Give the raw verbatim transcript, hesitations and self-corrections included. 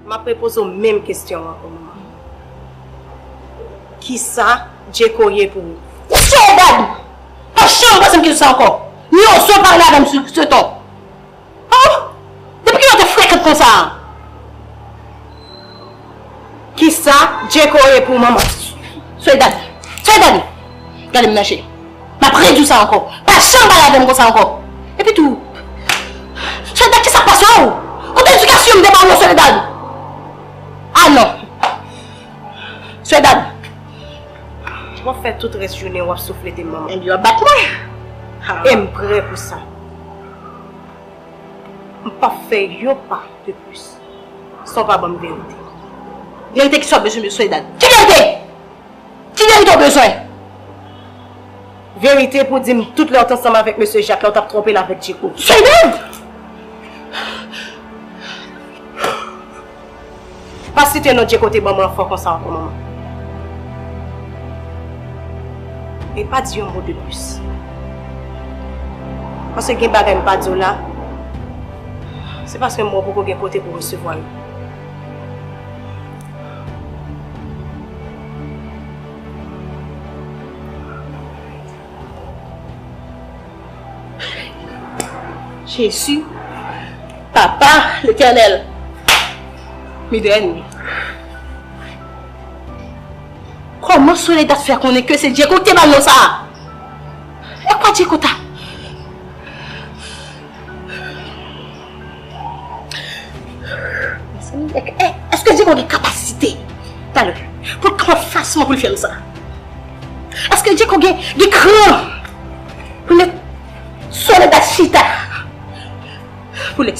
M ap repoze w menm kesyon an ankò, manman. Kisa Djeko ye pou ou? Soledad! Pa janm pase m kesyon sa ankò. Ni ozo pale avè m sou se ton. Oh! Depi kilè w te frekant konsa a? Kisa Djeko ye pou manman? Soledad! Soledad! Gade m nan je. M ap redi w sa ankò. Pa janm pale avè m konsa ankò. Epi tou, Soledad, kisa k pase w? Kote edikasyon m te ba w yo, Soledad? Ah non! Soledad! W ap fè tout rès jounen w ap souflete m, manman. Ebyen, w ap bat mwen. Ah. E m prè pou sa. M p ap fè yon pa de plis san w pa ban m verite. Verite ki sa w bezwen, Soledad? Ki verite? Ki verite w bezwen? Verite pou di m tout lè w t ansanm avèk mesye Jacques la, w t ap twonpe l avèk Djeko. Soledad! Pa site non Djeko te ban mwen anfò konsa ankò, manman. E pa di yon mo de plis. Paske gen bagay m pa di w la, se paske m wè w poko gen kote pou w resevwa yo. Jezi, Papa Letènèl, migrèn. Kòman Soledad fè konnen ke se Djeko ki te ba l non sa a? E kwa Djeko ta? Mezanmi, e, e, èske Djeko gen kapasite, talè, pou l kanpe fas mwen pou l fè m sa? Èske Djeko gen, gen kran pou l met Soledad chita, pou l